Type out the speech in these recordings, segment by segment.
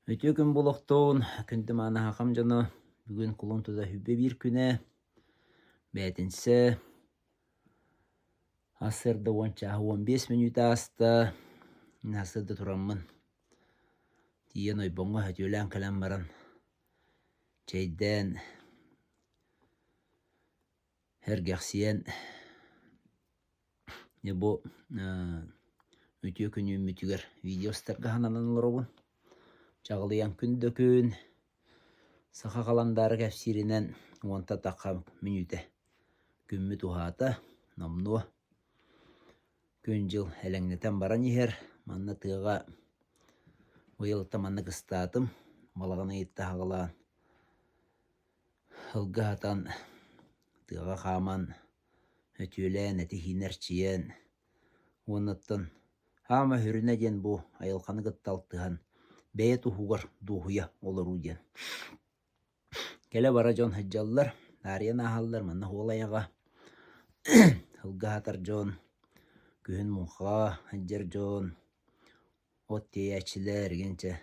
Үтүө күн буолуохтун, күндү мааны хахам дьоно. Бүгүн кулун тутар 21 күнэ, бээтинсэ, сарсыарда 10 чааһы 15 мүнүүтэ ааста. Мин сарсыарда тураммын, тиийэн ойбоҥҥо сөтүөлээн кэлэн баран, чэйдээн, сэргэхсийэн, Дьэ бу үтүө күн үүммүтүгэр видеостарга сананан олоробун. Чаҕылыйан күн да күн, саха халандаара кэпсииринэн уонта тахха мүнүүтэ күммүт уһаата, номнуо күн-дьыл элэҥнэтэн баран иһэр. Манна тыаҕа быйылта маннык ыстаатым, балаҕан ыйытта аҕалаан Сылгы аһатан, тыаҕа хааман, өтүөлээн, этиһиини эрчийэн уоннаттан хаама сүрүнэ диэн бу айылҕаны кытта алтыһан бэйэ туһугар дуоһуйа олоруу диэн. Кэлэ-бара дьон сылдьаллар, таарыйан ааһаллар, манна суол айаҕа, сылгы аһатар дьон, күһүн муҥхаҕа сылдьар дьон, От тиэйээччилэр игин чэ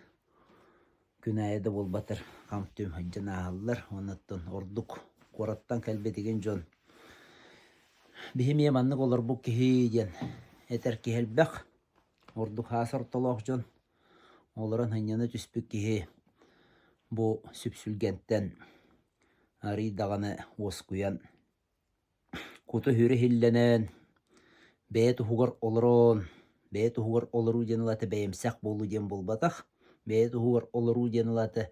күн аайы да буолбатар хам-түм сылдьан ааһаллар уонна оттон ордук куораттан кэлбит игин дьон биһи эмиэ маннык олорбут киһи диэн этэр киһи элбэх. Ордук хаас ортолоох дьон олорон сынньана түспүт киһи бу сүпсүлгэнтэн арыый даҕаны уоскуйан Кута-сүрэ иһиллэнэн, бэйэ туһугар олорон, бэйэ туһугар олоруу диэн ылата бэйэмсэх буолуу диэн буолбатах, бэйэ туһугар олоруу диэн ылата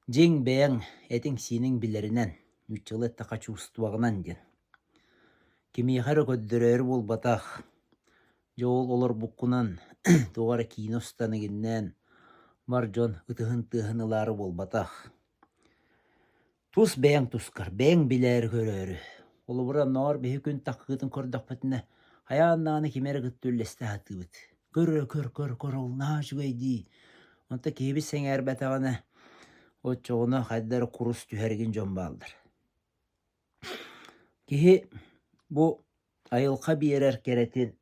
дьиҥ бэйэҥ этиҥ-сииниҥ билэринэн, нууччалыы эттэххэ чувствоҕынан диэн. Кимиэхэ эрэ көрдөрөөрү буолбатах, дьэ ол олорбуккунан туох эрэ киинэ устан игиннээн бар дьон ытыһын тыаһын ылаары буолбатах. Тус бэйэҥ тускар, бэйэҥ билээри-көрөөрү. Холобура, оннооҕор биһи күн таххыытын көрдөхпүтүнэ, хайаан даҕаны кими эрэ кытта үллэстэ сатыыбыт. Көр, көр, көр, көр, ол наһаа үчүгэй дии. Онтон киһибит сэҥээрбэтэҕинэ, оччоҕуна хайда эрэ курус түһэригин дьон бааллар. Киһи бу айылҕа биэрэр кэрэтин,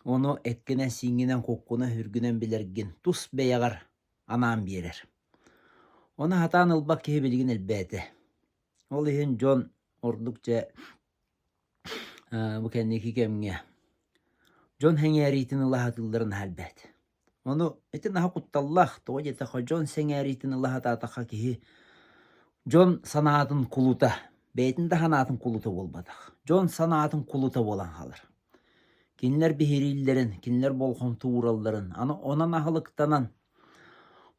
ону эккинэн-сииҥҥинэн, куккунан-сүргүнэн билэргин тус бэйэҕэр анаан биэрэр. Ону сатаан ылбат киһи билигин элбээтэ. Ол иһин дьон ордук дьэ бу кэнники кэмҥэ дьон сэҥээриитин ыла сатыылларын наһаа элбээтэ. Ону ити наһаа кутталлаах, тоҕо диэтэххэ дьон сэҥээриитин ыла сатаатахха киһи дьон санаатын кулута, бэйэтин да санаатын кулута буолбатах, дьон санаатын кулута буолан хаалар. Кинилэр биһирииллэрин, кинилэр болҕомто ууралларын, аны онон аһылыктанан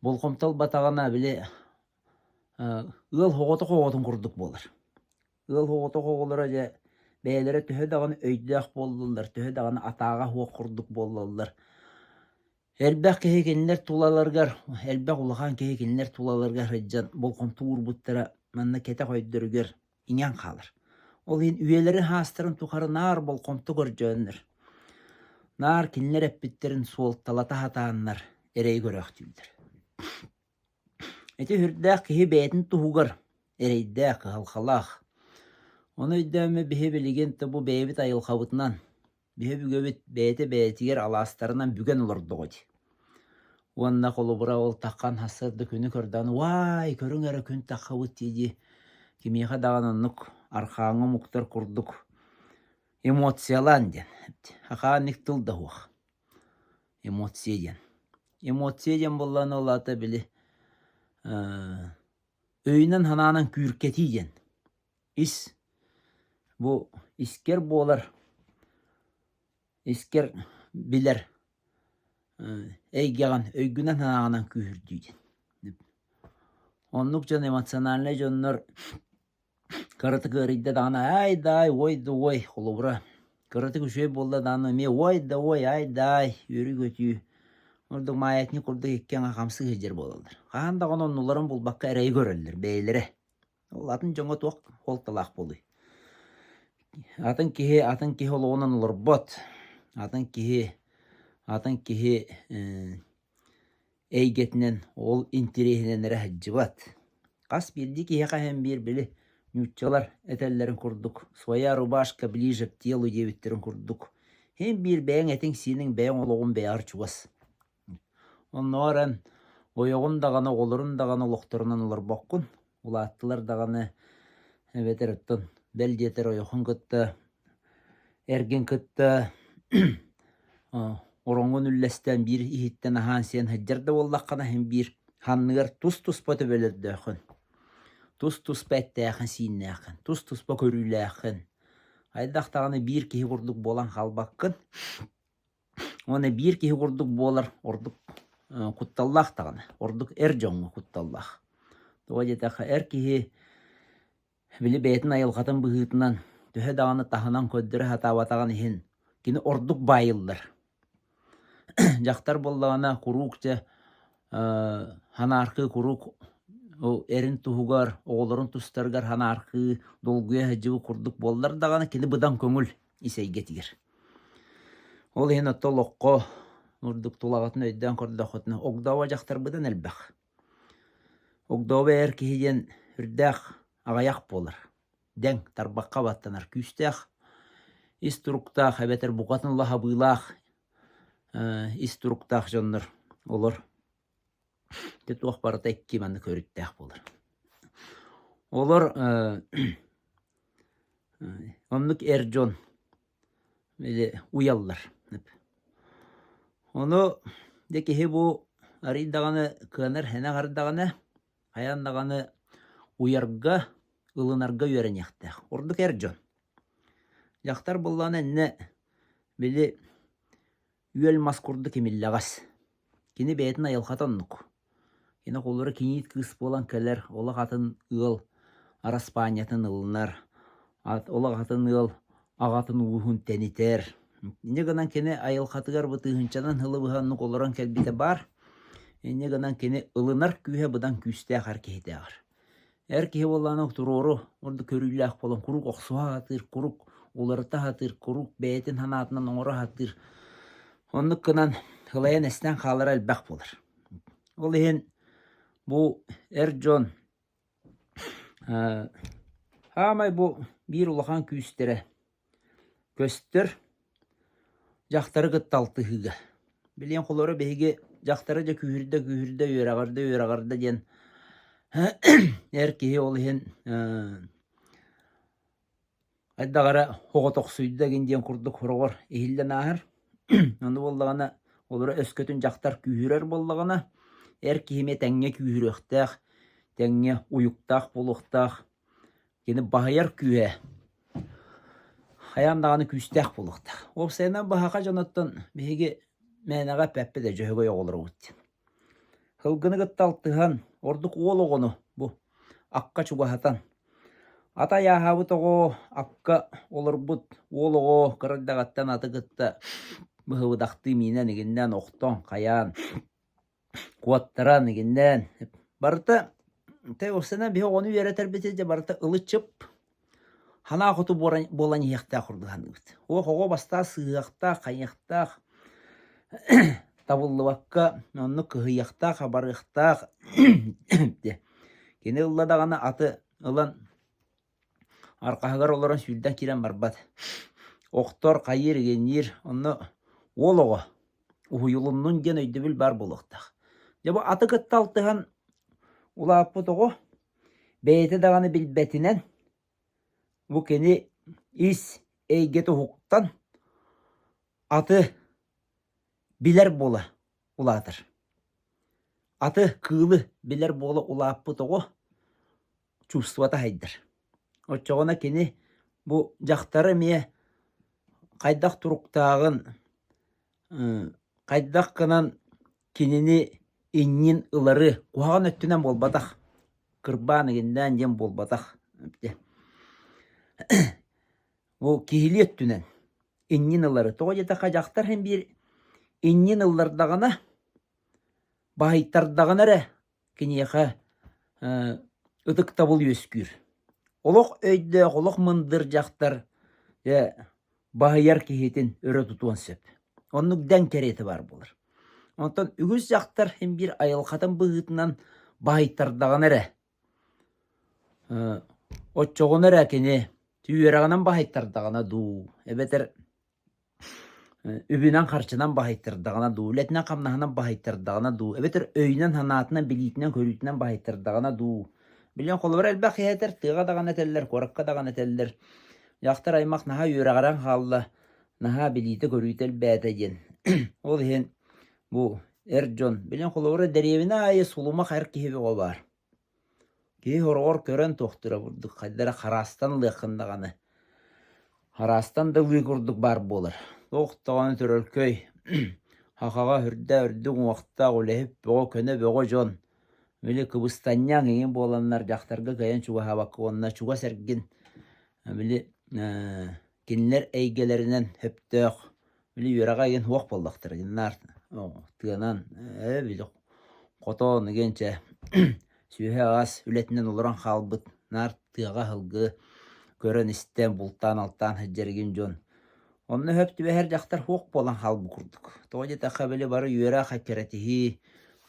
болҕомто ылбатаҕына били ыал оҕотох оҕотун курдук буолар. Ыал оҕотох оҕолоро дьэ бэйэлэрэ төһө даҕаны өйдөөх буоллаллар, төһө даҕаны атааҕа суох курдук буоллаллар. Элбэх киһи кинилэр тулаларыгар, элбэх улахан киһи кинилэр тулаларыгар сылдьан болҕомто уурбуттара манна кэтэх өйдөрүгэр иҥэн хаалар. Ол иһин үйэлэрин хаастарын тухары наар болҕомто көрдьөөннөр, наар кинилэр эппиттэрин суолталата сатааннар эрэйи көрөөхтүүллэр. Ити сүрдээх киһи бэйэтин туһугар эрэйдээх, кыһалҕалаах. Ону өйдөөммүт биһи билигин бу бэйэбит айылҕабытынан Биһи өбүгэбит бэйэтэ бэйэтигэр алаастарынан бүгэн олордоҕо дии. Уонна холобура ол таххан сарсыарда күнү көрдөөн уаай көрүҥ эрэ күн таххабыт дии-дии кимиэхэ даҕаны оннук архааҥҥы омуктар курдук эмоциялаан диэн. Хахааннык тыл да суох. Эмоция диэн. Эмоция диэн буоллаҕына ол аата били өйүнэн-санаанан күүркэтии диэн. Ис бу искэр буолар, искэр билэр эйгэҕин өйгүнэн-санааҕынан күүһүрдүү диэн. Оннук дьон эмоциональнай дьоннор кыратык ыарыйда даҕаны ай да ай, ой да ой холобура кыратык үчүгэй буолла даҕаны эмиэ ой да ой, ай да ай үөрүү-көтүү ордук маятник курдук икки аҥы хамсыы сылдьар буолаллар. Хаһан даҕаны оннуларын булбакка эрэйи көрөллөр бэйэлэрэ. Ол атын дьоҥҥо туох суолталаах буолуой? Атын киһи атын киһи олоҕунан олорбот, атын киһи атын киһи эйгэтинэн ол интириэһинэн эрэ сылдьыбат. Хас биирдии киһиэхэ иһэн биир били нууччалар этэллэрин курдук «своя рубашка ближе к телу» диэбиттэрин курдук син биир бэйэҥ этиҥ-сииниҥ бэйэҥ олоҕуҥ бэйэҕэр чугас. Оннооҕор эн Ойоҕун даҕаны, оҕолорун даҕаны олохторунан олорбоккун. Улааттылар даҕаны эбэтэр оттон бэл диэтэр ойохун кытта, эргин кытта ороҥҥун үллэстэн биир иһиттэн аһаан-сиэн сылдьар да буоллаххына син биир санныгар тус-туспа төбөлөрдөөххүн, тус-туспа эттээххин-сииннээххин, тус-туспа көрүүлээххин. Хайдах даҕаны биир киһи курдук буолан хаалбаккын. Уонна биир киһи курдук буолар ордук кутталлаах даҕаны, ордук эр дьоҥҥо кутталлаах. Тоҕо диэтэххэ, эр киһи били бэйэтин айылҕатын быһыытынан төһө даҕаны таһынан көрдөрө сатаабатаҕын иһин кини ордук баайыллар. Дьахтар буоллаҕына куруук дьэ ханаархыы куруук эрин туһугар, оҕолорун тустарыгар ханаархыы, долгуйа сылдьыбыт курдук буоллар даҕаны кини быдан көҥүл ис эйгэтигэр. Ол иһин оттон олоххо ордук тулаҕытын өйдөөн көрдөххүтүнэ огдообо дьахтар быдан элбэх. Огдообо эр киһи диэн үрдээх аҕыйах буолар. Дэҥ, тарбахха баттанар күүстээх, ис туруктаах эбэтэр букатын лаһабыылаах ис туруктаах дьоннор олор Ити туох барыта икки маннык өрүттээх буолар. Олор оннук эр дьон били уйаллар. Ону дьэ киһи бу арый даҕаны кыанар сэнэх ардаҕына хайаан даҕаны уйарга, ылынарга үөрэниэхтээх. Ордук эр дьон. Дьахтар буоллаҕына иннэ били үөл мас курдук имиллэҕэс. Кини бэйэтин айылҕата оннук. Кини оҕолоро киниит кыыс буолан кэлэр, олох атын ыал араспаанньатын ылынар, олох атын ыал аҕатын ууһун тэнитэр. Инньэ гынан кини айылҕатыгар бу тыһыынчанан сылы быһа оннук олорон кэлбитэ баар. Инньэ гынан кини ылынар күүһэ быдан күүстээх эр киһитээҕэр. Эр киһи буоллаҕына туруору ордук көрүүлээх буолан куруук охсуһа сатыыр, куруук уларыта сатыыр, куруук бэйэтин санаатынан оҥоро сатыыр. Оннук гынан сылайан эстэн хаалара элбэх буолар. Ол иһин бу эр дьон саамай бу биир улахан күүстэрэ көстөр дьахтары кытта алтыһыыга. Билиэн холоро биһиги дьахтары дьэ күүһүрдэ күүһүрдэ үөрэҕирдэ үөрэҕирдэ диэн эр киһи ол иһин хайдах эрэ оҕотохсуйда игин диэн курдук сороҕор иһиллэн ааһар. Ону буоллаҕына олоро өскөтүн дьахтар күүһүрэр буоллаҕына эр киһи эмиэ тэҥҥэ күүһүрүөхтээх, тэҥҥэ уйуктаах буолуохтаах. Кини баһыйар күүһэ хайаан даҕаны күүстээх буолуохтаах. Уопсайынан баһаха дьонуттан биһиги мээнэҕэ эппэппит ээ дьөһөгөй оҕолоробут диэн. Сылгыны кытта алтыһан, ордук уол оҕону бу акка чугаһатан, ата айааһаабыт оҕо акка олорбут уол оҕо кыра эрдэҕиттэн аты кытта быһыбыдахтыы миинэн игиннээн охтон хайаан куоттаран игиннээн барыта уопсайынан биһи оҕону үөрэтэрбит дьэ барыта ылы-чып санаа хоту буолан иһиэхтээх курдук саныыбыт. Уох оҕо бастаан сыыһыахтаах, хайыахтаах, табыллыбакка оннук кыһыйыахтаах, абарыахтаах Кини ылла даҕаны аты ылан Арҕаһыгар олорон сүүрдэн киирэн барбат. Охтор, хайыыр, игинниир, онно уол оҕо уһуйулуннун диэн өйдөбүл баар буолуохтаах. Дьэ бу аты кытта алтыһан улааппыт оҕо бэйэтэ даҕаны билбэтинэн бу кини ис эйгэтэ уһуктан аты билэр буола улаатар. Аты, кыылы билэр буола улааппыт оҕо чувствота аһайдар. Оччоҕуна кини бу дьахтары эмиэ хайдах туруктааҕын, хайдах гынан кинини иннин ылары куһаҕан өттүнэн буолбатах, кырбаан игиннээн диэн буолбатах. Бу киһилии өттүнэн иннин ылары. Тоҕо диэтэххэ дьахтар син биир иннин ыллардаҕына, баһыйтардаҕына эрэ киниэхэ ытыктабыл үөскүүр. Олох өйдөөх, олох мындыр дьахтар дьэ баһыйар киһитин өрө тутуон сөп. Оннук дэҥ кэриэтэ баар буолар. Онтон үгүс дьахтар син биир айылҕатын быһыытынан баһыйтардаҕына эрэ, оччоҕуна эрэ кини үөрэҕинэн баһыйтардаҕына дуу, эбэтэр. Үбүнэн-харчынан баһыйтардаҕына дуу, үлэтинэн-хамнаһынан баһыйтардаҕына дуу, эбэтэр өйүнэн-санаатынан, билиитинэн-көрүүтүнэн баһыйтардаҕына дуу. Билигин холобур элбэх киһи этэр, тыаҕа даҕаны этэллэр, куоракка даҕаны этэллэр. Дьахтар аймах наһаа үөрэҕирэн хаалла, наһаа билиитэ-көрүүтэ элбээтэ диэн. Ол иһин бу эр дьон, билигин холобура дэриэбинэ аайы сулумах эр киһи бөҕө баар. Киһи сороҕор көрөн туохтуура курдук хайда эрэ хараастан ылыаххын даҕаны, хараастан да ылыы курдук баар буолар. Туох даҕаны төрөлкөй, сахаҕа үрдэ үрдүк уҥуохтаах үлэһит бөҕө, көнө бөҕө дьон, били кыбыстанньаҥ эҥин буоланнар дьахтарга кыайан чугаһаабакка уонна чугас эргин били кинилэр эйгэлэринэн сөптөөх Били үөрэҕэ игин суох буоллахтара дьонноор тыанан ээ били хотон игин чэ сүөһү-ас үлэтинэн олорон хаалбыт наар тыаҕа сылгы көрөн-истэн бултаан-алтаан сылдьар игин дьон онно сөп түбэһэр дьахтар суох буолан хаалбыт курдук. Тоҕо диэтэххэ били бары үөрэх эккирэтиһии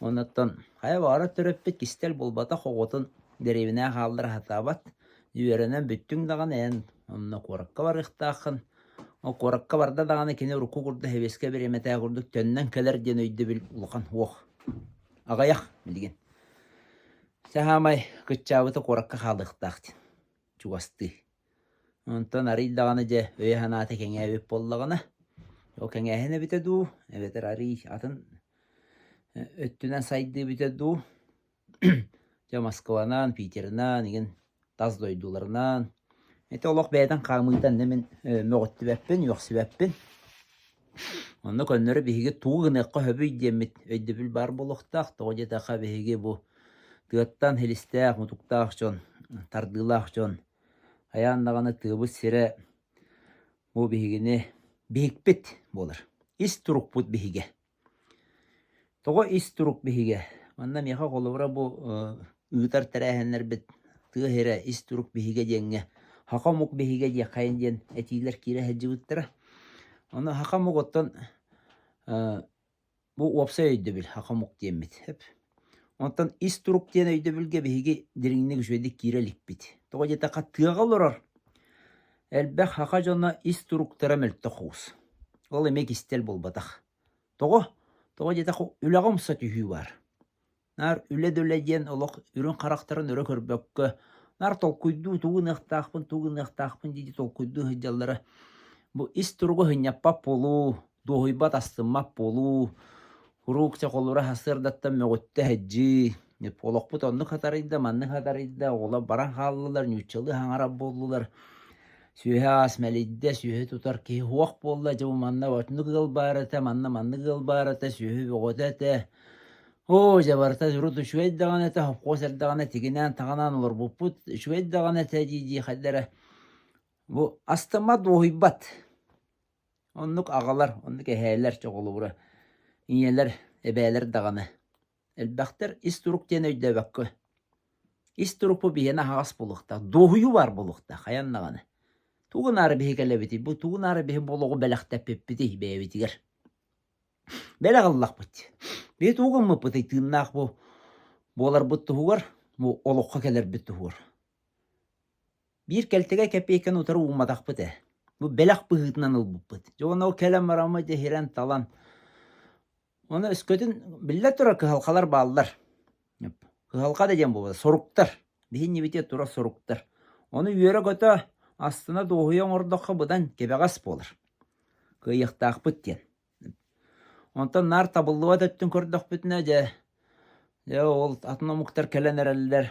оннуттан хайа баҕарар төрөппүт кистэл буолбатах оҕотун дэриэбинэҕэ хааллара сатаабат үөрэнэн бүттүҥ даҕаны эн онно куоракка барыахтааххын Ол куоракка барда даҕаны кини урукку курдук сэбиэскэй бириэмэтээҕи курдук төннөн кэлэр диэн өйдөбүл улахан суох. Аҕыйах билигин. Саамай кыччаабыта куоракка хаалыахтаах диэн чугастыы. Онтон арыый даҕаны дьэ өйө-санаата кэҥээбит буоллаҕына, ол кэҥээһин эбитэ дуу, эбэтэр арыый атын өттүнэн сайдыы эбитэ дуу, Дьэ Москванан, Питерынан, игин тас дойдуларынан. Ити олох бэйэтин хаамыыта иннэ мин мөҕүттүбэппин, үөхсүбэппин. Онно көннөрү биһиги тугу гыныахха сөбүй диэммит өйдөбүл баар буолуохтаах. Тоҕо диэтэххэ биһиги бу тыаттан силистээх, мутуктаах дьон, тардыылаах дьон хайаан даҕаны тыабыт сирэ бу биһигини биһикпит буолар. Ис турукпут биһигэ. Тоҕо ис турук биһигэ? Манна миэхэ холобура бу ыытар тэрээһиннэрбит тыа сирэ ис турук биһигэ диэҥҥэ саха омук биһигэ диэххэйин диэн этиилэр киирэ сылдьыбыттара. Ону саха омук оттон бу уопсай өйдөбүл саха омук диэммит. Онтон ис турук диэн өйдөбүлгэ биһиги дириҥник үчүгэйдик киирэ иликпит. Тоҕо диэтэххэ тыаҕа олорор элбэх саха дьоно ис туруктара мөлтөх оҕус. Ол эмиэ кистэл буолбатах. Тоҕо? Тоҕо диэтэххэ үлэҕэ умса түһүү баар. Наар үлэ да үлэ диэн олох үрүҥ харахтарын өрө көрбөккө, наар толкуйдуу тугу гыныахтаахпын, тугу гыныахтаахпын дии-дии толкуйдуу сылдьаллара бу ис туругу сынньаппат буолуу, дуоһуйбат, астыммат буолуу, куруук чэ холобура сарсыардаттан мөҕүттэ сылдьыы, олохпут оннук хатарыйда, маннык хатарыйда, оҕолор баран хааллылар, нууччалыы саҥарар буоллулар, сүөһү-ас мэлийдэ, сүөһү тутар киһи суох буолла, дьэ бу манна оннук ыал баар этэ, манна маннык ыал баар этэ, сүөһү бөҕөтө этэ. Оо, дьэ барыта урут үчүгэй даҕаны этэ, хопхуос эрдэҕинэ тигинээн-таҕынаан олорбуппут, үчүгэй даҕаны этэ дии-дии хайда эрэ бу астыммат, дуоһуйбат. Оннук аҕалар, оннук эһээлэр чоҕулуура, ийэлэр, эбээлэр даҕаны элбэхтэр ис турук диэн өйдөөбөккө ис турукпут биһиэнэ аһаҕас буолуохтаах, дуоһуйуу баар буолуохтаах хайаан даҕаны. Тугу гынаары биһи кэлэбитий, бу тугу гынаары биһи бу олоҕу бэлэхтэппиппитий бэйэбитигэр. Бэлэх ыллахпыт. Биһи тугу гыммыппытый тыыннаах бу буоларбыт туһугар, бу олоххо кэлэрбит туһугар. Биир кэлтэгэй кэпиэйкэни утары уумматахпыт ээ. Бу бэлэх быһыытынан ылбыппыт. Дьэ уонна ол кэлэн бараммыт иһирэн-талан Ону өскөтүн биллэ турар кыһалҕалар бааллар. Кыһалҕа да диэн буолбата, соруктар. Биһи иннибитигэр турар соруктар. Ону үөрэ-көтө, астына дуоһуйа оҥордоххо быдан кэбэҕэс буолар. Кыайыахтаахпыт диэн. Онтон наар табыллыбат өттүн көрдөхпүтүнэ дьэ, дьэ ол атын омуктар кэлэн эрэллэр,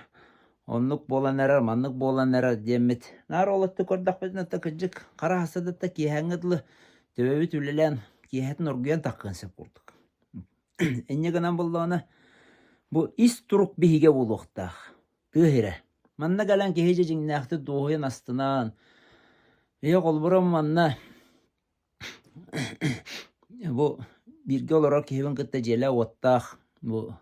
оннук буолан эрэр, маннык буолан эрэр диэммит. Наар ол өттүн көрдөхпүтүнэ да кырдьык хара хаста да киэһээҥҥи дылы төбөбүт үлэлээн киэһэтин оргуйан таххыан сөп курдук. Инньэ гынан буоллаҕына бу ис турук биһигэ буолуохтаах. Тыа сирэ. Манна кэлэн киһи дьэ дьиҥнээхтик дуоһуйан астынан, ийэ холобура манна бу бииргэ олорор киһибин кытта дьиэлээх-уоттаах бу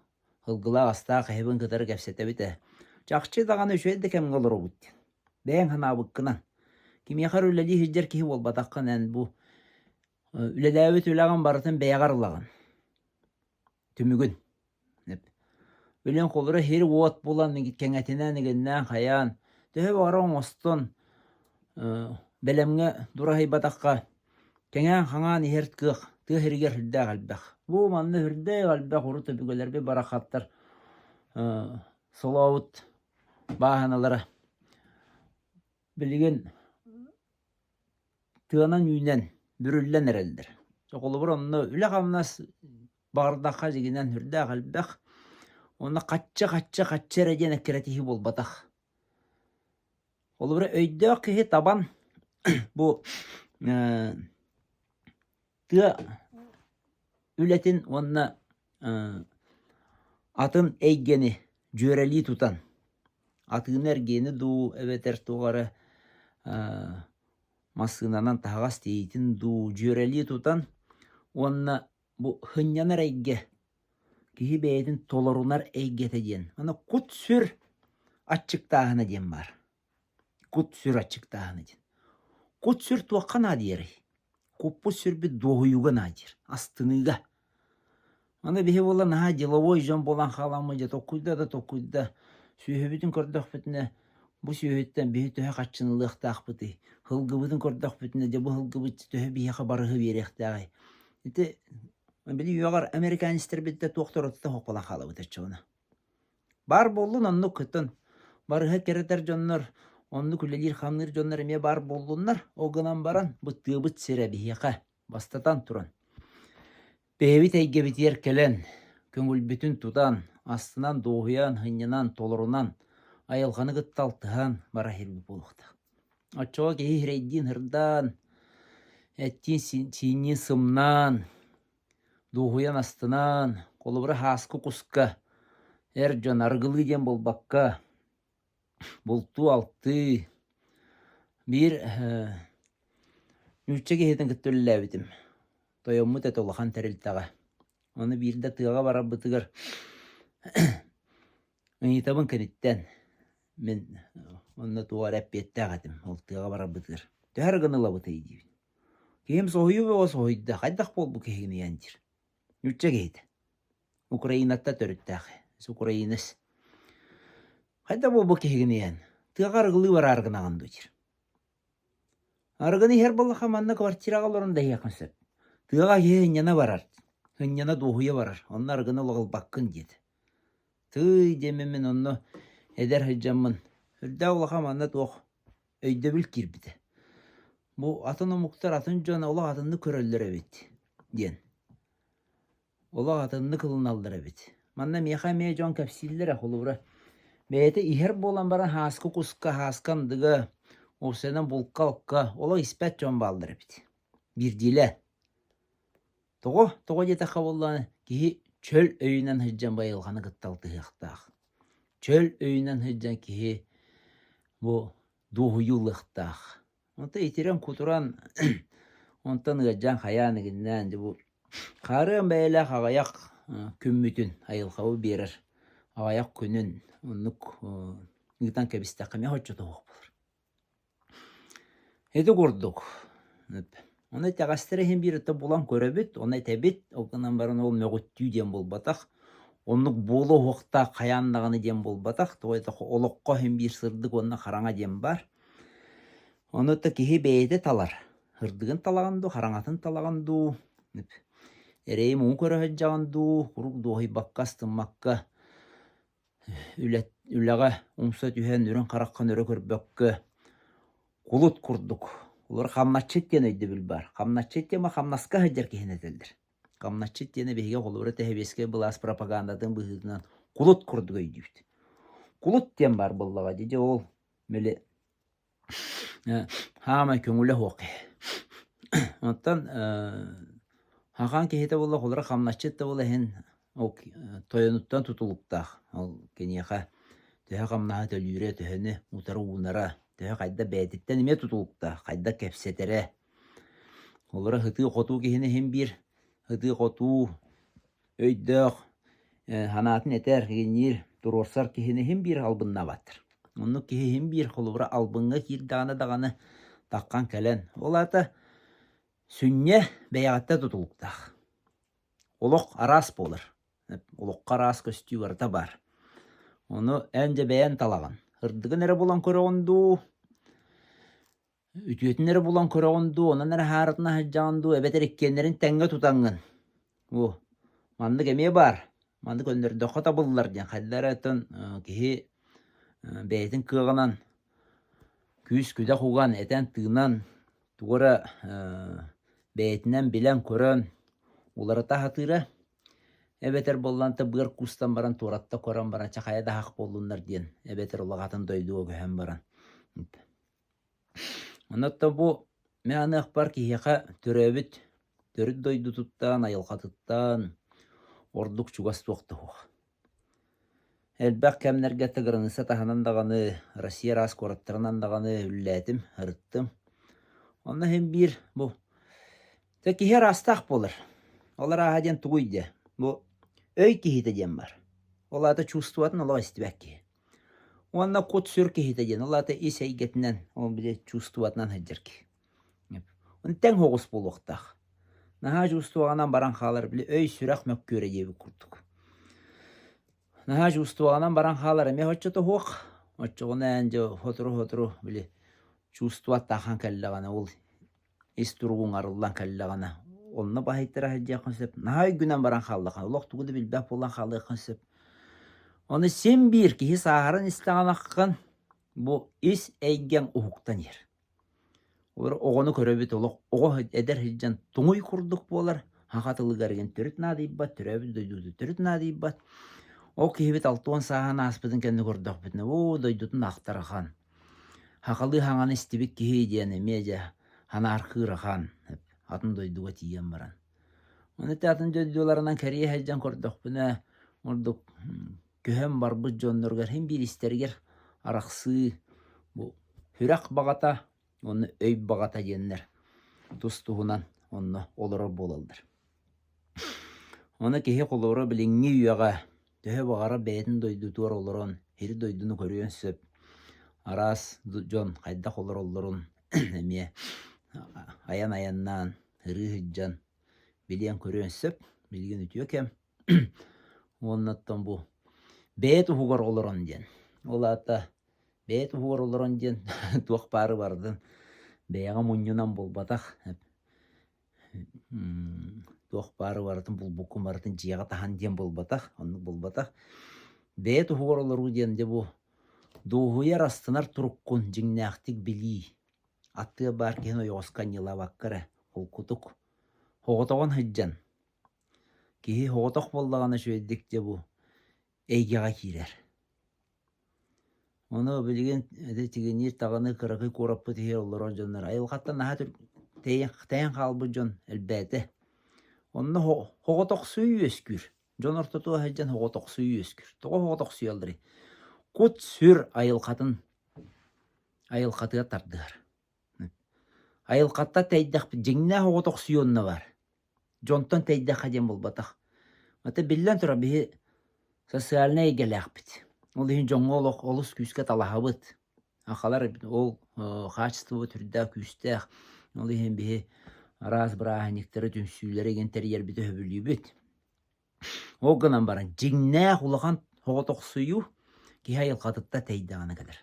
сылгылаах-астаах киһибин кытары кэпсэтэбит ээ. Чахчы даҕаны үчүгэй да кэмҥэ олоробут диэн. Бэйэҥ санаабыккынан. Кимиэхэ эрэ үлэлии сылдьар киһи буолбатаххын эн бу үлэлээбит үлэҕин барытын бэйэҕэр ылаҕын. Түмүгүн. Билин холобура сир-уот булан кэҥэтинэн игиннээн хайаан төһө баҕарар оҥостон бэлэмҥэ дураһыйбатахха. Кэҥээн-хаҥаан иһэр кыах тыа сиригэр сүрдээх элбэх. Бу манна сүрдээх элбэх урут өбүгэлэрбит барахсаттар солообут бааһыналара билигин тыанан үүнэн, бүрүллэн эрэллэр. Холобур, онно үлэ-хамнас баҕардахха дьиҥинэн сүрдээх элбэх. Уонна хачча-хачча хачча эрэ диэн эккирэтиһии буолбатах. Холобура, өйдөөх киһи табан бу тыа үлэтин уонна атын эйгэни дьүөрэлии тутан атыыны-эргиэни дуу эбэтэр туох эрэ массыынанан таһаҕас тиэйиитин дуу дьүөрэлии тутан уонна бу сынньанар эйгэ киһи бэйэтин толорунар эйгэтэ диэн аны кут-сүр аччыктааһына диэн баар. Кут-сүр аччыктааһына диэн. Кут-сүр туохха наадыйарый? Куппут-сүрбүт дуоһуйууга наадыйар, астыныыга. Аны биһи буолла наһаа деловой дьон буолан хааламмыт дьэ толкуйда да толкуйда сүөһүбүтүн көрдөхпүтүнэ бу сүөһүттэн биһи төһө хаччыны ылыахтаахпытый, һылгыбытын көрдөхпүтүнэ дьэ бу һылгыбыт төһө биһиэхэ барыһы биэриэхтээҕий. Ити били үөҕэр американецтэрбит да туох да уратыта суох буолан хаалабыт оччоҕуна. Баар буоллун оннук оттон барыһы кэрэтэр дьоннор, оннук үлэлиир-хамныыр дьоннор эмиэ баар буоллуннар, ол гынан баран бу тыабыт сирэ биһиэхэ бастатан туран бэйэбит эйгэбитигэр кэлэн, көҥүлбүтүн тутан, астынан, дуоһуйан, сынньанан, толорунан, айылҕаны кытта алтыһан бара иһэрбит буолуохтаах. Оччоҕо киһи сирэйдиин сырдаан, эттиин-сиинниин сымнаан, Дуоһуйан астынан, холобура һааскы куска эр дьон арыгылыы диэн буолбакка, бултуу-алтыы биир нуучча киһитин кытта үлэлээбитим. Тойоммут этэ улахан тэрилтэҕэ. Ону биирдэ тыаҕа барарбытыгар ыйытабын киниттэн мин онно туох эрэ эппиэттээх этим ол тыаҕа барарбытыгар. Төһө арыгыны ылабытый диибин. Киһим соһуйуу бөҕө соһуйда, хайдах буолбут киһигиний эн диир. Нуучча киһитэ. Украинаттан төрүттээх. Украинец. Хайдах буолбут киһигиний эн? Тыаҕа арыгылыы бараары гынаҕын дуо диир. Арыгыны иһэр буоллахха манна квартираҕа олорон да иһиэххин сөп. Тыаҕа киһи сынньана барар, сынньана дуоһуйа барар, онно арыгыны олоҕулбаккын диэтэ. Тыый диэммин мин онно эдэр сылдьаммын, үрдээх улахан манна туох өйдөбүл киирбитэ. Бу атын омуктар, атын дьон олох атыннык көрөллөр эбит диэн. Олох атыннык ылыналлар эбит. Манна миэхэ эмиэ дьон кэпсииллэрэ, холобура, бэйэтэ иһэр буолан баран һааскы куска, һааскы андыга, уопсайынан булка-алка олох испэт дьон бааллар эбит. Биирдиилээн. Тоҕо? Тоҕо диэтэххэ буоллаҕына, киһи чөл өйүнэн сылдьан байылҕаны кытта алтыһыахтаах. Чөл өйүнэн сылдьан киһи бу дуоһуйуу ылыахтаах. Онтон итирэн-кутуран, онтон ыалдьан хайаан игиннээн дьэ бу хаарыан бэйэлээх аҕыйах күммүтүн айылҕабыт биэрэр аҕыйах күнүн оннук ыытан кэбистэххэ эмиэ соччото суох буолар. Ити курдук, ону итэҕэстэрэ иһин биир өттө булан көрөбүт, ону этэбит, ол гынан баран ол мөҕүттүү диэн буолбатах, оннук буолуо уһуктаах хайаан даҕаны диэн буолбатах, тоҕо диэтэххэ олоххо иһин биир сырдык уонна хараҥа диэн баар. Ону да киһи бэйэтэ талар, сырдыгын талаҕын дуу, хараҥатын талаҕын дуу, эрэйи-муҥу көрө сылдьаҕын дуу, куруук дуоһуйбакка, астыммакка Үлэҕэ умса түһэн үрүҥ хараххын өрө көрбөккө кулут курдук олор хамначчыт диэн өйдөбүл баар. Хамначчыт диэн хамнаска сылдьар киһини этэллэр. Хамначчыт диэни биһиги холобура тэһэбиэскэй былаас пропагандатын быһыытынан кулут курдук өйдүүбүт. Кулут диэн баар буоллаҕа дии, дьэ ол били Хаамай көҥүлэ суох киһи. Оттон хахаан киһитэ буолла холоро хамначчыт да буола иһин ол тойонуттан тутулуктаах. Ол киниэхэ төһө хамнаһа төлүүрэ, төһөнү утары уунара, төһө хайда бэйэтиттэн эмиэ тутулуктаах, хайда кэпсэтэрэ. Холоро сытыы-хотуу киһини иһин биир сытыы-хотуу өйдөөх, санаатын этэр, игинниир, туруорсар киһини иһин биир албыннаабаттар. Оннук киһи иһин биир холобура албыҥҥа киирдэҕинэ даҕаны таххан кэлэн, ол аата сүнньэ бэйэҕиттэн тутулуктаах. Олох араас буолар. Олоххо араас көстүү барыта баар. Ону эн дьэ бэйэн талаҕын. Ырдыгын эрэ булан көрөҕүн дуу? Үтүөтүн эрэ булан көрөҕүн дуу, онон эрэ хааратына сылдьаҕын дуу, эбэтэр иккиэннэрин тэҥҥэ тутаҥҥын. Оо, маннык эмиэ баар, маннык өннөрдөххө табыллар диэн хайдах эрэ оттон киһи бэйэтин кыаҕынан күүс-күдэх уган, этэн-тыынан тугу эрэ бэйэтинэн билэн-көрөн уларыта сатыыра эбэтэр буоллаан быар куустан баран туоратта көрөн баран чэ хайа да аһах буоллуннар диэн эбэтэр улахан дойдуга көһөн баран Онон бу мин аныахпар киһиэхэ төрөөбүт төрүт дойдутуттан, айылҕатыттан ордук чугас туох да суох. Элбэх кэмнэргэ кыраныысса таһынан даҕаны, Россия араас куораттарынан даҕаны үлэлээтим, ырыттым. Онно иһин биир бу дьэ киһи араастаах буолар. Ол арааһа диэн тугуй диэ? Бу өй киһитэ диэн баар. Ол аата чувствоватын олох истибэт киһи. Уонна кут-сүр киһитэ диэн, ол аата ис эйгэтинэн, ол били чувствоватынан сылдьар киһи. Оны тэҥ соҕус буолуохтаах. Наһаа чувствоҕанан баран хаалар, били өй-сүрэх мөккүөрэ диэбит курдук. Наһаа чувствоҕанан баран хаалар эмиэ оччото суох. Оччоҕуна эн дьэ сотору-сотору били чувствоваттаахан кэллэҕинэ ол ис туругуҥ арыллан кэллэҕинэ, онно баһыйтара сылдьыаххын сөп. Наһаа өйгүнэн баран хааллаххына, олох тугу да билбэт буолан хаалыаххын сөп. Ону син биир киһи сааһыран истэҕин аххын бу ис эйгэҥ уһуктан иһэр. Оҕону көрөбүт олох оҕо эдэр сылдьан туҥуй курдук буолар, саха тылыгар игин төрүт наадыйбат, төрөөбүт дойдутун төрүт наадыйбат. Ол киһибит 60 сааһын ааспытын кэннэ көрдөхпүтүнэ, оо, дойдутун ахтар ахан. Сахалыы саҥаны истибит киһи диэн эмиэ дьэ санаархыыр ахан атын дойдуга тиийэн баран. Ону ити атын дойдуларынан кэрийэ сылдьан көрдөхпүнэ, ордук көһөн барбыт дьонноругар син биир истэригэр арахсыы бу сүрэх баҕата уонна өй баҕата диэннэр тус-туһунан онно олорор буолаллар. Ону киһи холобура билиҥҥи үйэҕэ төһө баҕарар бэйэтин дойдутугар олорон сири-дойдуну көрүөн сөп, араас дьон хайдах олороллорун эмиэ айан айаннаан, ырыы сылдьан билиэн-көрүөн сөп. Билигин үтүө кэм. Уонна оттон бу бэйэ туһугар олорон диэн. Ол аата бэйэ туһугар олорон диэн туох баары барытын бэйэҕэ мунньунан буолбатах Туох баары барытын булбуккун барытын дьиэҕэ таһан диэн буолбатах, оннук буолбатах. Бэйэ туһугар олоруу диэн дьэ бу дуоһуйар, астынар туруккун дьиҥнээхтик билии. Аттыа баар киһини ойоҕоско анньылаабакка эрэ холкутук, соҕотоҕун сылдьан. Киһи соҕотох буоллаҕына үчүгэйдик дьэ бу эйгэҕэ киирэр. Ону билигин ити тигиниир даҕаны кыракый куораппыт иһигэр олорор дьоннор айылҕаттан наһаа тэйэн, тэйэн хаалбыт дьон элбээтэ. Онно соҕотохсуйуу үөскүүр. Дьон ортотугар сылдьан соҕотохсуйуу үөскүүр. Тоҕо соҕотохсуйалларый? Кут-сүр айылҕатын айылҕатыгар тардыһар. Айылҕаттан тэйдэхпит дьиҥнээх оҕотохсуйуу онно баар. Дьонтон тэйдэххэ диэн буолбатах. Ата биллэн турар биһи социальнай эйгэлээхпит. Ол иһин дьоҥҥо олох олус күүскэ талаһабыт. Сахалар ол хаачыстыбабыт үрдээх күүстээх. Ол иһин биһи араас бырааһынньыктары, түмсүүлэри игин тэрийэрбити сөбүлүүбүт. Ол гынан баран дьиҥнээх улахан соҕотохсуйуу киһи айылҕатыттан тэйдэҕинэ кэлэр.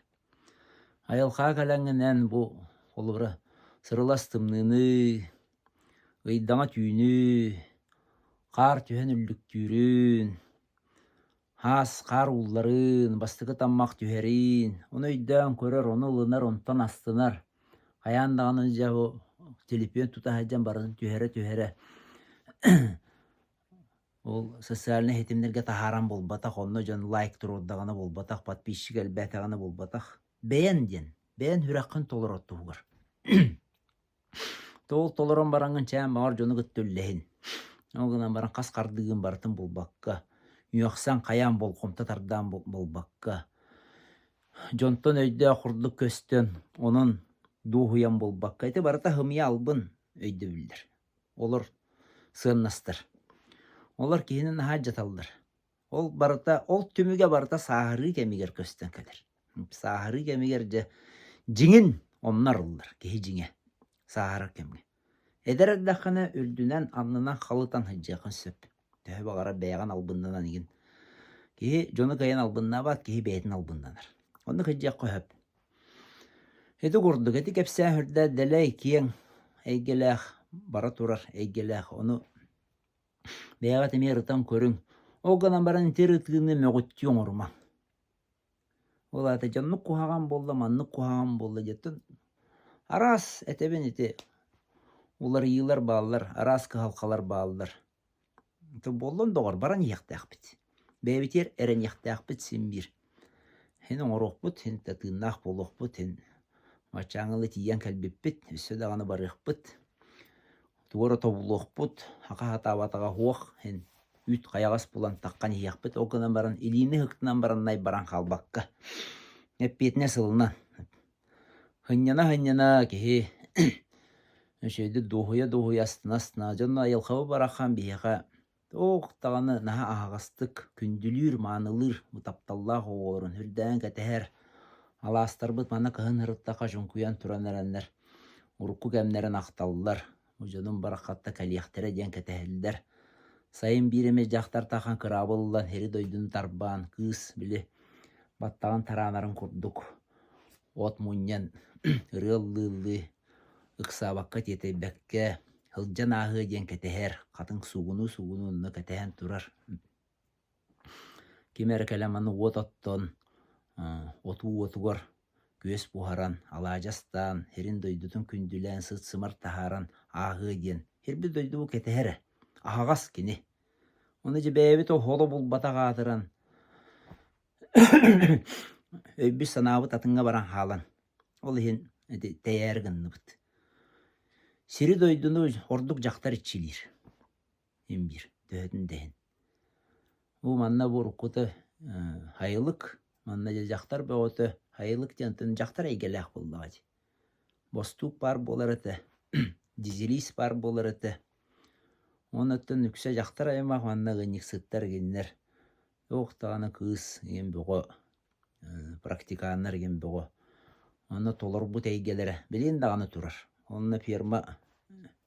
Айылҕаҕа кэлэҥҥинэн бу холобура сырылас тымныыны, ыйдаҥа түүнү, хаар түһэн үллүктүүрүн, хаас хаар уулларын, бастакы таммах түһэрин, ону өйдөөн көрөр, ону ылынар, онтон астынар. Хайаан даҕаны дьэ бу төлөпүөн тута сылдьан барытын түһэрэ-түһэрэ Ол социальнай ситимнэргэ таһааран буолбатах, онно дьон лайк туруордаҕына буолбатах, подписчик элбээтэҕинэ буолбатах. Бэйэн диэн, бэйэн сүрэххин толорор туһугар. Ол толорон бараҥҥын чээн баҕар дьону кытта үллэһин. Ол гынан баран хас хардыыгын барытын булбакка, үөхсэн хайаан болҕомто тардаан буолбакка, дьонтон өйдөөх курдук көстөн, онон дуоһуйан буолбакка, ити барыта хымыйа албын өйдөбүллэр. Олор сыаннастар. Олор киһини наһаа алдьаталлар. Ол барыта, ол түмүгэ барыта сааһырыы кэмигэр көстөн кэлэр. Сааһырыы кэмигэр дьэ дьиҥин онно арыллар киһи дьиҥэ сааһырар кэмҥэ. Эдэр эрдэххинэ үрдүнэн, аннынан халытан сылдьыаххын сөп. Төһө баҕарар бэйэҕин албыннанан игин. Киһи дьону кыайан албыннаабат, киһи бэйэтин албыннанар. Оннук сылдьыахха сөп. Ити курдук ити кэпсээн үрдэ дэлэй киэҥ эйгэлээх, бара турар эйгэлээх. Ону бэйэҕит эмиэ ырытан көрүҥ. Ол гынан баран ити ырытыыны мөҕүттүү оҥорумаҥ. Ол аата дьоннук куһаҕан буолла, маннык куһаҕан буолла диэттэн араас этэбин ити уларыйыылар бааллар, араас кыһалҕалар бааллар. Буоллун доҕор, баран иһиэхтээхпит. Бэйэбитигэр эрэниэхтээхпит син биир. Син оҥоруохпут, син да тыыннаах буолуохпут, син баччааҥҥа дылы тиийэн кэлбиппит, өссө даҕаны барыахпыт. Тугу эрэ тобулуохпут, хаха сатаабатаҕа суох, син үүт хайаҕас булан таххан иһиэхпит. Ол гынан баран илиини ыһыктынан баран баран хаалбакка, эппиэтинэс ылынан Сынньана-сынньана киһи үчүгэйдик дуоһуйа-дуоһуйа астына-астына дьонно айылҕабыт барахсан биһиэхэ туох даҕаны наһаа аһаҕастык күндүлүүр, маанылыыр бу тапталлаах оҕолорун үрдээн кэтэһэр алаастарбыт манна кыһын сырыттахха чуҥкуйан туран эрэннэр урукку кэмнэрин ахталлар, бу дьонум бараххатта кэлиэхтэрэ диэн кэтэһэллэр. Сайын биир эмэ дьахтар тахан кыраабыл ылан сири-дойдуну тарбаан кыыс били баттаҕын тараанарын курдук от мунньан ырыа ыллыы-ыллыы ыксаабакка тиэтэйбэккэ сылдьан ааһыа диэн кэтэһэр, хатыҥ суугунуу-суугунуу онно кэтэһэн турар. Ким эрэ кэлэн маны уот оттон, отуу уотугар күөс буһаран, алаадьы астаан, сирин-дойдутун күндүлээн сыт-сымар таһааран ааһыа диэн сирбит дойдубут кэтэһэр эрэ, аһаҕас кини. Ону дьэ бэйэбит оһоло булбатах аатыран Өйбүт-санаабыт атыҥҥа баран хаалан, ол иһин ити тэйээри гынныбыт. Сири-дойдуну ордук дьахтар иччилиир, син биир, төһөтүн да иһин. Бу манна бу уруккута сайылык, манна дьэ дьахтар бөҕөтө, сайылык диэн дьахтар эйгэлээх буоллаҕа дии. Бостуук баар буолар этэ, дизелист баар буолар этэ. Уонна оттон үксэ дьахтар аймах манна ыанньыксыттар игиннэр Туох даҕаны кыыс ийэм бөҕө, практиканнар игин бөҕө. Онно толорбут эйгэлэрэ билигин даҕаны турар. Онно ферма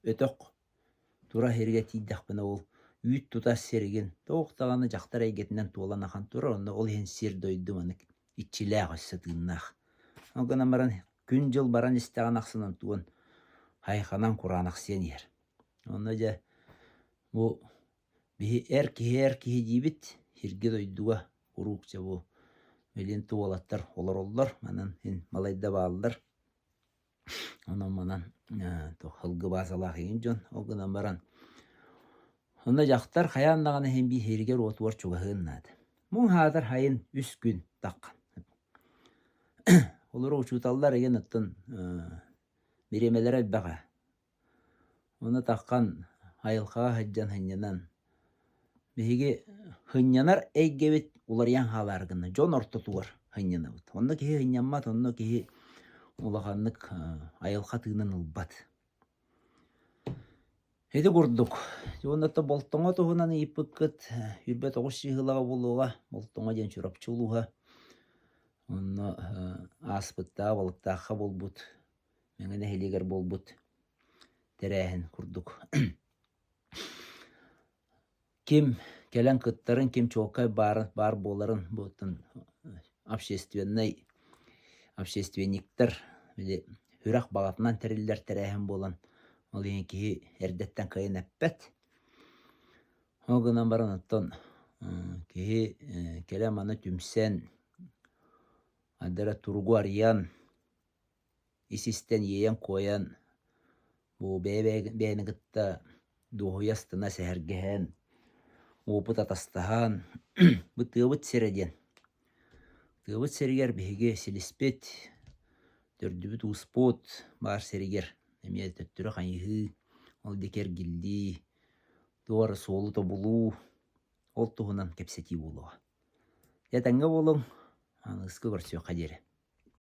өтөх тура сиргэ тиийдэхпинэ ол үүт тутар сиригин туох даҕаны дьахтар эйгэтинэн туолан ахан турар. Онно ол иһин сир-дойду маннык иччилээх өссө тыыннаах. Ол гынан баран күн-дьыл баран истэҕин ахсын онтуон хайханан кураанахсыйан иһэр. Онно дьэ бу Биһи эр киһи эр киһи диибит, сиргэ-дойдуга куруук дьэ бу билин уолаттар олороллор, манан син балайда бааллар. Онон манан туох сылгы баазалаах игин дьон, ол гынан баран онно дьахтар хайаан даҕаны иһин биир сиригэр-уотугар чугаһыан наада. Муҥ аатар сайын үс күн таххан. Олору учууталлар игин оттон бириэмэлэрэ элбэх ээ. Ону таххан айылҕаҕа сылдьан сынньанан, биһиги сынньанар эйгэбит уларыйан хаалаары гынна, дьон ортотугар сынньанабыт. Онно киһи сынньаммат, онно киһи улаханнык айылҕа тыынын ылбат. Ити курдук, уонна Болтоҥо туһунан ыйыппыккыт 29 чыыһылаҕа буолуоҕа. Болтоҥо диэн Чурапчы улууһа. Онно ааспыттаах, балыктаахха буолбут Мэҥэ нэһилиэгэр буолбут тэрээһин курдук. Ким кэлэн кыттарын, ким чуолкай баар, баар буоларын бу общественнай общественниктар били үрэх баҕатынан тэриллэр тэрээһин буолан ол иһин киһи эрдэттэн кыайан эппэт. Ол гынан баран оттон киһи кэлэн маны түмсэн, ардара туругу арыйан ис-истэн иэйэн-куойан, бу бэйэ-бэйэни кытта дуоһуйа астына сэһэргэһэн, уопут атастаһан, бу тыабыт сирэ диэн. Тыабыт сиригэр биһиги силиспит, төрдүбүт-ууспут баар сиригэр эмиэ төттөрү хайыһыы, ол диэки эргиллии, туох эрэ суолу тобулуу, ол туһунан кэпсэтии буолуоҕа. Этэҥҥэ буолуҥ, аныгыскы көрсүөххэ диэри.